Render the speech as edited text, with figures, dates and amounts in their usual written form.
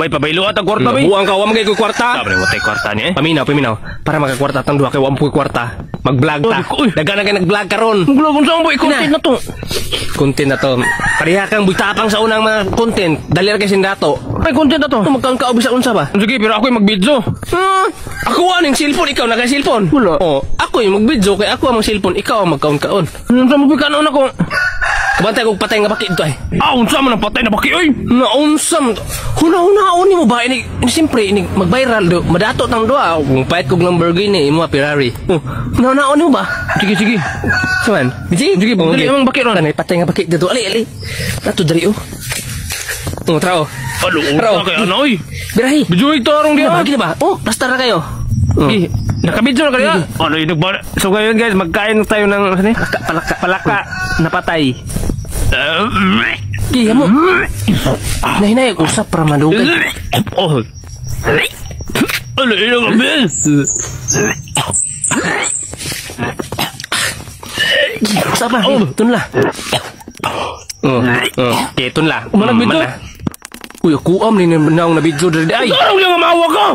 Bay, pabaylo at ang kwarta, bay. Buang ka, wa man kay ko kwarta. Sabi mo tay kwarta niya eh. Paminaw, paminaw. Para makakwarta tang duha kay wa mo kwarta. Mag-vlog ta. Uy, uy. Daga na kay nag-vlog karon. Mag-vlog unsa ang boy content na to? Content na to. Pareha kang butapang sa unang mga content. Dali ra kay sindato. Ay, content na to. Magkaon ka bisa unsa ba? Sige, pero ako'y mag-video. Ako aning cellphone, ikaw na kay cellphone. Wala. Oh, ako yung mag-video kay ako ang cellphone, ikaw ang magkaon-kaon. Unsa mo kanon ako? Kabantay kog patay nga baki dito ay. Ah, unsa man ang patay na baki oy? Naunsa man to? Huna-hunaon nimo ba ini, ini siyempre ini mag-viral do, madato tang duha kung pahit kog Lamborghini imo Ferrari. Oh, huna-hunaon nimo ba? Sige, sige. Saman? Sige, Sige, dali amang baki ron. Kanay patay nga baki dito. Ali, ali. Nato diri oh. Oh, trao. Alo, Trao. unsa kay ano oy? Birahi. Video ito arong Gina diha. ba? Gina ba? Oh, basta ra kayo. Oh. Sige, nakabidyo na kaya. Ano yun, so ngayon guys, magkain tayo ng ano eh? Palaka, palaka. Palaka na patay. Giya mo. Nahinay usap para malugay. Oh. Ano yun ang kabil? Usap pa. Oh. Tunla. Oh, oh. Okay, tunla. Manag video. Mana. Uy, ako am ni naong na video diri ay. Arong lang maawa ka.